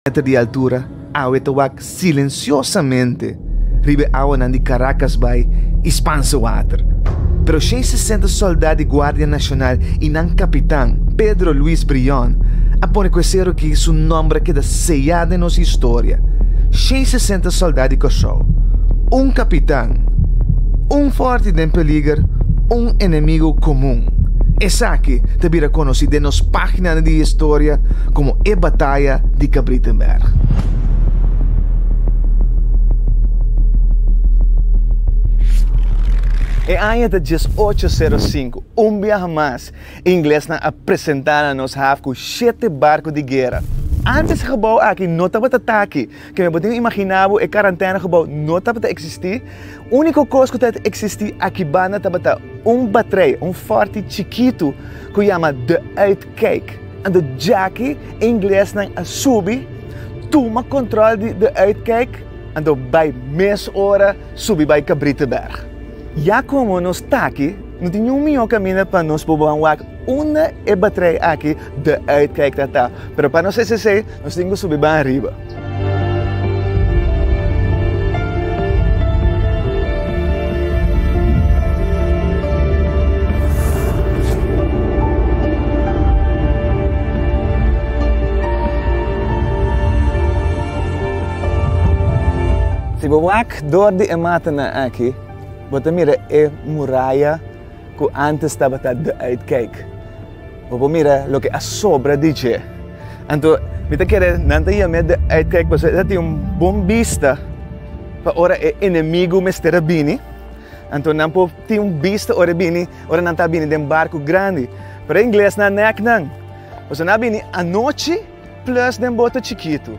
Meter di altura, awe ta wak silensiosamente riba e awanan di Caracas Bay i Spaanse Water. Pero 160 sòldá di Guardia Nashonal i nan kapitan, Pedro Luis Brion, a pone ku e seru aki su nòmber a keda seyá den nos historia. 160 sòldá di Kòrsou, un kapitan, un fòrti den peliger, un enemigu komun. Esaki ta bira konosí den nos páginanan di historia komo e Bataya di Cabritenberg. E aña ta 1805. Un biaha mas, inglesnan a presentá na nos haf ku shete barku di guera. Ántes e gebou aki no tabata taki, ke mi bo tin imaginá bo e karantèna gebou no tabata eksistí. Úniko kos ku tabata eksistí aki banda tabata un batrei, un fòrti chikitu ku yama De Uitkijk. Anto djaki e inglesnan a subi, tuma kontrol di De Uitkijk, anto bai mes ora subi bai Cabriteberg. Ya komo nos t'aki, no tin niun mihó kaminda pa nos por ban wak unda e batrei aki De Uitkijk ta ta. Pero pa nos hasi esei, nos tin ku subi ban ariba. Si bo wak dor di e matanan aki, bo ta mira e muraya ku antes tabata De Uitkijk. Bo por mira loke a sobra di dje. Anto mi ta kere nan ta yam'é de uitkijk pasobra e ta tin un bon bista pa ora e enemigu mester a bini. Anto nan por tin un bista ora e bini, ora nan ta bini den barku grandi. Pero e inglesnan nèk nan, pasobra nan a bini anochi. Plus den boto chikitu.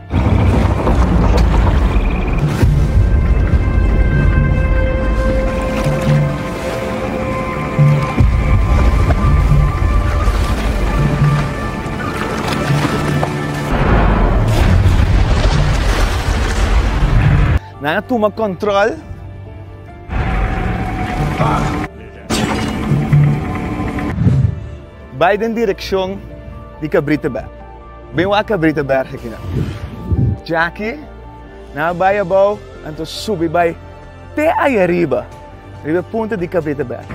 Nan a tuma control. Bai den direkshon di Cabriteberg. Bin wak Cabriteberg aki nan. Djaki nan a bai abou, anto subi bai te aya riba, riba e punta di Cabriteberg.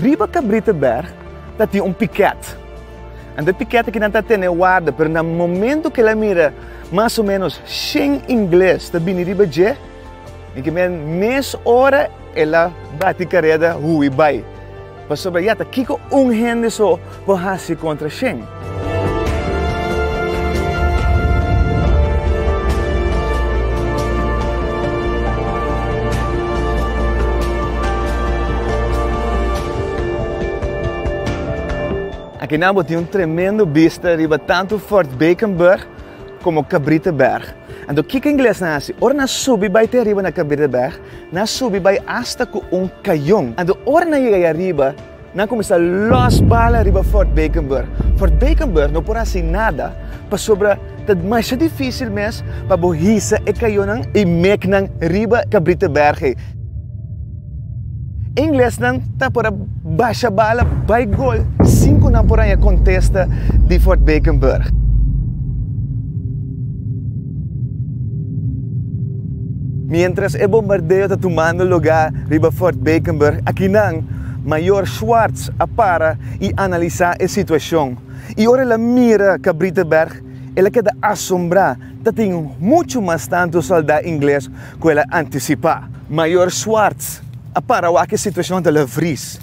Riba Cabriteberg ta tin un piket. Anto e piket aki nan ta tene warda, pero na momento ku el a mira mas o menos shen ingles ta bini riba dje, Mi ke men mes ora el a bati kareda hui bai. Pasobra ya ta kiko un hende so por hasi kontra shen? Akinan bo tin un tremendo bista riba tantu Fort Beekenburg komo Cabriteberg. Anto kiko inglesnan hasi? Ora nan subi bai te ariba na Cabriteberg, nan subi bai asta ku un kayon. Anto ora nan yega ei ariba, nan kuminsá lòs bala riba Fort Beekenburg. Fort Beekenburg no por hasi nada pasobra ta masha difísil mes pa bo hisa e kayonnan i mek nan riba Cabriteberg ei. Inglesnan ta por a basha bala bai gol sin ku nan por haña kontesta di Fort Beekenburg. Miéntras e bombardeo ta tumando lugá riba Fort Beekenburg, akinan Mayor Schwartz a para i analisá e situashon. I ora el a mira Cabriteberg, el a keda asombrá, ta tin muchu mas tantu sòldá ingles ku el a antisipá. Mayor Schwartz a para wak e situashon ta la vris.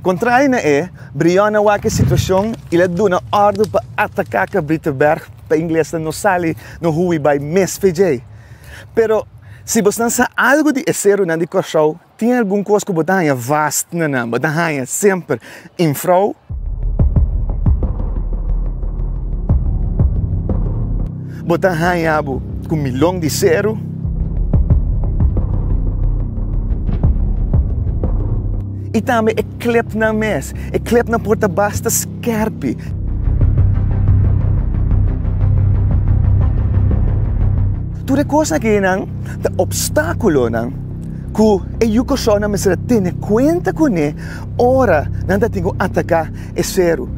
Kontrali na e, Brion a wak e situashon i el a duna òrdu pa ataká Cabriteberg pa inglesnan no sali no hui bai mes fe djei. Pero, si bosnan sa algu di e serunan di Kòrsou, Tin algun kos ku bo ta haña vast na nan, bo ta haña semper infrou. Bo ta haña bo ku milon di seru. I tambe e klepnan mes, e klepnan por ta basta skèrpi. Tur e kos akinan ta opstákulonan. ku e yu Kòrsounan mester a tene kuenta kuné ora nan ta tin ku ataká e seru.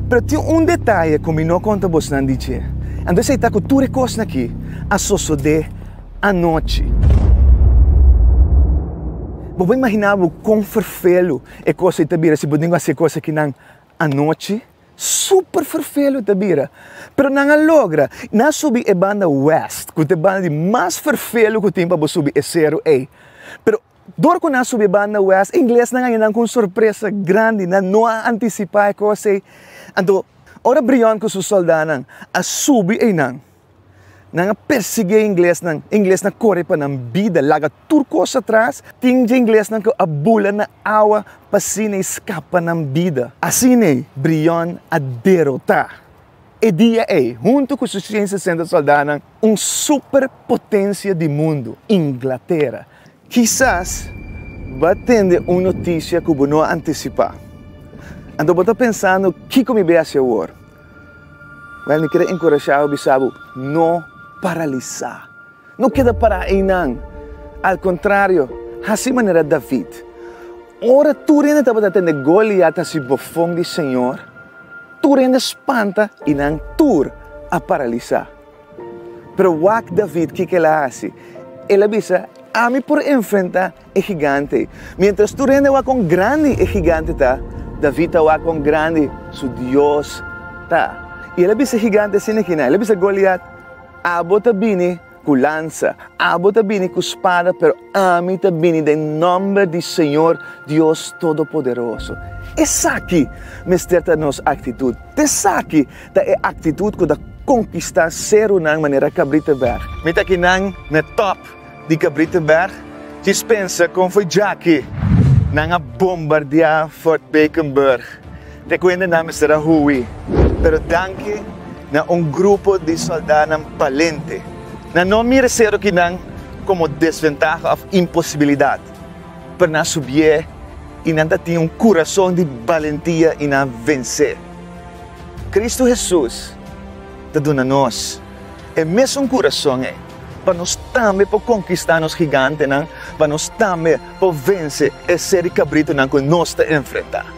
Pero tin un detaye ku mi no konta bosnan di dje. Anto esei ta ku tur e kosnan aki a sosodé anochi. Bo por imaginá bo kon ferfelu e kos ei ta bira si bo tin ku hasi e kos akinan anochi? Super ferfelu ta bira. Pero nan a logra. Nan a subi e banda west, ku ta e banda di mas ferfelu ku tin pa bo subi e seru ei. Pero dor ku nan a subi e banda west, e inglesnan a haña nan ku un sorpresa grandi. Nan no a antisipá e kos ei. Anto, ora Brion ku su sòldánan a subi einan, Nan a persiguí e inglesnan. E inglesnan a kore pa nan bida, laga tur kos atras. Tin dje inglesnan ku a bula na awa pa asina ei skapa nan bida. Asina ei, Brion a derotá e dia ei, huntu ku su 160 sòldánan, un superpotensia di mundu, Inglatera. Kisas bo a tende un notisia ku bo no a antisipá. Anto bo ta pensando, Kiko mi bai hasi awor? Wèl, mi kere enkurashá bo bisa bo, no paralisá. No keda pará einan. Al kontrario, hasi manera David. Ora tur hende tabata tende Goliat hasi bofon di Señor, tur hende spanta i nan tur a paralisá. Pero wak David kiko el a hasi. El a bisa, Ami por enfrentá e gigante ei. Miéntras tur hende wak kon grandi e gigante ta, David ta wak kon grandi su Dios ta. I el a bisa e gigante asina kinan, el a bisa Goliat, Abo ta bini ku lansa, abo ta bini ku spada, pero ami ta bini den nòmber di Señor Dios Todopoderoso. Esaki mester ta nos aktitut. Esaki ta e aktitut ku ta konkistá serunan manera Kabrieteberg. Mi ta kinan na tòp di Kabrieteberg, djis pensa kon foi djaki nan a bombardiá Fort Beekenburg. Te ku hende nan mester a hui, pero danki na un grupo di sòldánan balente, nan no a mira seru kinan komo desventaha òf imposibilidat, pero nan a subié i nan ta tin un kurason di balentia i nan a vensé. Kristu Hesus ta duna nos e mesun kurason ei pa nos tambe por konkistá nos gigantenan, pa nos tambe por vense e ser di kabritunan ku nos ta enfrentá.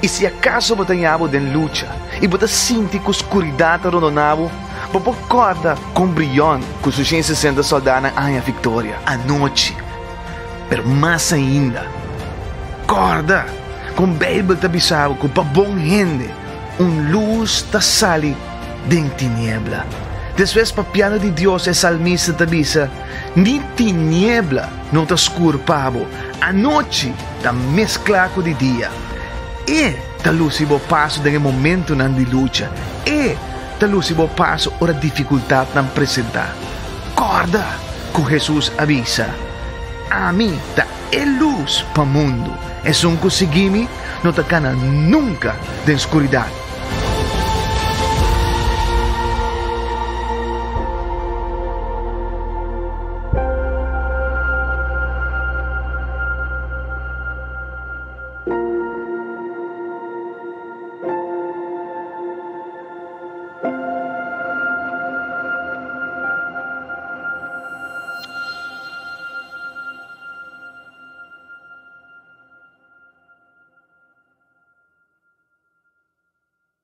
I si akaso bo ta haña bo den lucha i bo ta sinti ku skuridat ta rondoná bo, bo por kòrda kon Brion ku su 160 sòldánan a haña viktoria anochi. Pero mas ainda, kòrda kon Beibel ta bisa bo ku pa bon hende un lus ta sali den tiniebla. Despues papiando di Dios e salmista ta bisa, Ni tiniebla no ta skur pa bo, anochi ta meskla ku di dia. E ta lusi bo paso den e momentunan di lucha, e ta lusi bo paso ora difikultatnan presentá. Kòrda ku Hesus a bisa, Ami ta e lus pa mundu. Esun ku sigui mi no ta kana nunka den skuridat.